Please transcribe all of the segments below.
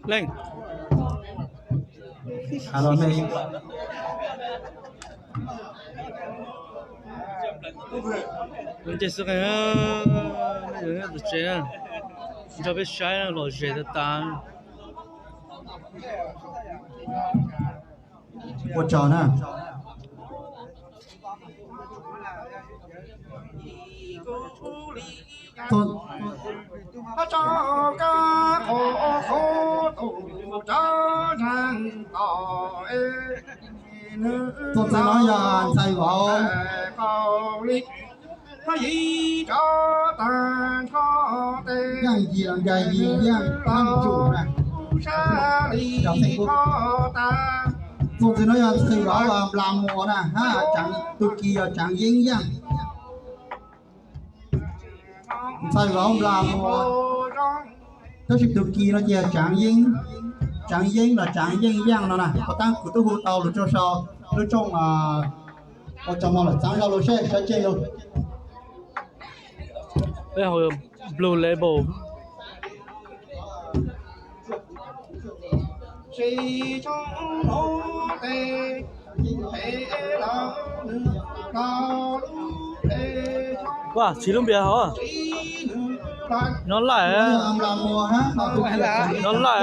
Leej. Los me, nce xwb qees, tus tsev nrog peb saib lom zem tas tas. Ua tsaug na. Txuas ntxiv no yog ntxhais vauv Yeej Yis los Yis Yeej Thaj Tsum na. Txuas ntxiv no yog ntxhais vauv Nplas Muas na, hab tus kis yog Tsaav Yeeb Yeej. Ntxhais vauv Nplas Muas, tab sis tus kis no ces yog Tsaav Yeeb, Tsaav Yeeb los Tsaav Yeej Yeej no na. Qhov taab kuv twb hu tau lug rua sau lub rooj ua tsaug mog, lawm txaav zog lug seb sawv tsees lug. Peb haus Blue Label. Ua, tsis lub npias hov. Nyob laj, nyob laj.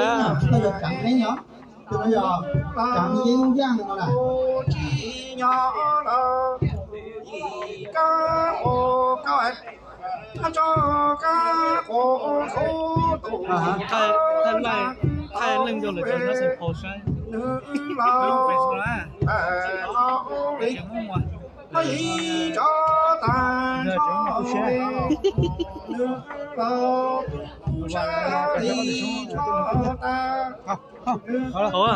Thaij leej rau lawv cov nab xeem phau saib.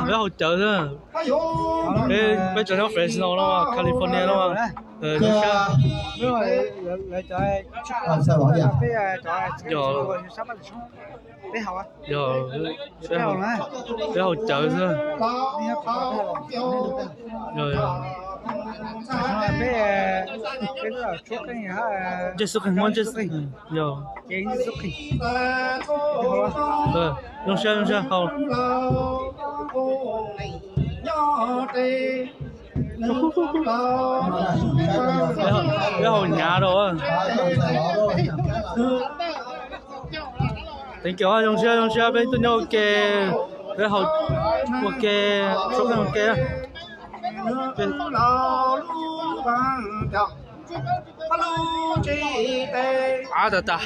Peb haus cawv xwb. Peb tseem nyob Fresno no, California no. Yog, peb haus cawv xwb. Ntsej xub qeeg, muab ntsej xub qeeg. Yog. Zoo siab, zoo siab haus. Peb haus hnyav rau. Teev kiam, zoo siab, zoo siab, peb tuaj nyob ua ke, peb haus ua ke, txhua qeej ua ke. Av tas tas.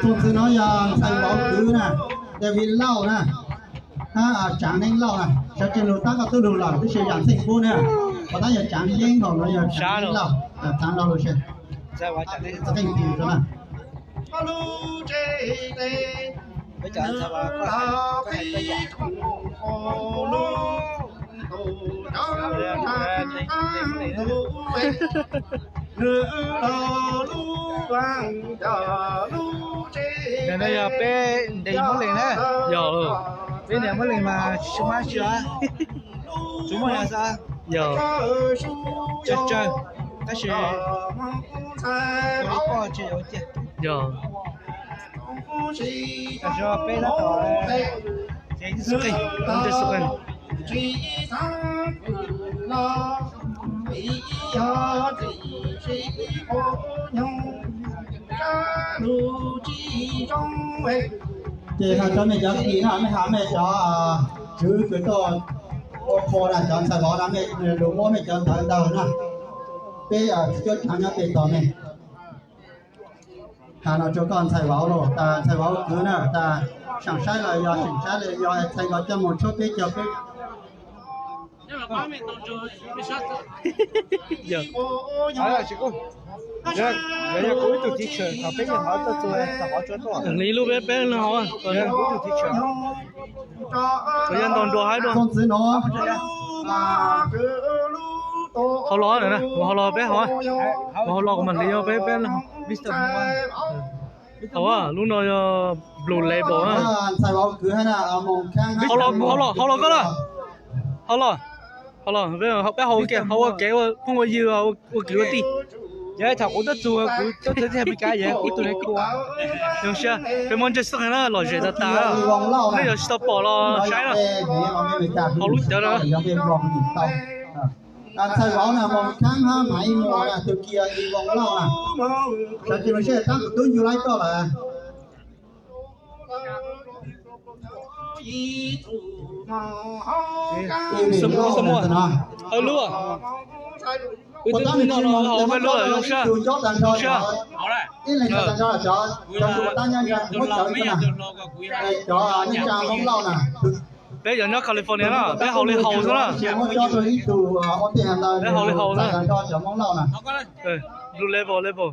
Txuas ntxiv no yog ntxhais vauv kwv na, David Lauj na, hab Tsaav Neeb Lauj na. Sawv tsees lug tab koj tub lug lawm, tab sis yog Ntxheej Kub na. Qhov tab yog Tsaav Yeeb, hauv no yog Tsaav Neeb Lauj, txaav lug lug seb. Txhua qeej tis rau na. Ntawm no yog peb ntes muab lees na. Yog, peb ntes muab lees mas tsis mab tsi, tsuas muaj yog xwb, yog tsawg tsawg, tab sis ib koj tsis yuav cia. Yog. Peb tab tom ces xub qeeg, ces xub qeeg. Ces has cov mej cov kis na, mej has mej cov tswv kws tuaj ua qhua na, cov ntxhais vauv na, mej lug muab mej cov ntawv ntawd na. Peb tsis cuab tsaav nyob pem tos mej. Has no rua koj ntxhais vauv los tas ntxhais vauv kwv na, tas seem saib los yog seem saib los yog txhais nkawd coj mus tshuab peb caug peb. Yog kuv ib tug teacher thaum peb yog hov tuaj txug, hliv lub peb peb no hov, kuv ib tug teacher. Kuv yog ntaus nruas haib dua. Txuas ntxiv no, hauv los, hauv los peb hov, hauv los kuv mam hliv peb peb no. Hauv, lub no yog Blue Label na. Ntxhais vauv kwv hab na, hauv los, hauv los koj na. Ho los, ho los, peb haus ua ke, haus ua kev ua phooj ua ywg, ua kwv ua tij. Yog thaum kuv tuaj txug kuv tuaj txug teb chaws Amelikas yog kuv tus ne kuv zoo siab. Peb muab ntej xoj qeej na, lom zem tas tas, nej yuav tsis tau pom los saib na. Haus lub cawv na. Txhais vauv na, Mos Khaab hab Maiv Muas na, tus kiag Ib Voos Lauj na. Sawv tsees los seb, tab kuv tub ncu laib koj lawm. Hawb lub, wb twb hnub no los haus hawb lub zoo siab, zoo siab. Peb cov nyob California na, peb haus li haus xwb na. Peb haus li haus na. Blue Label, Label.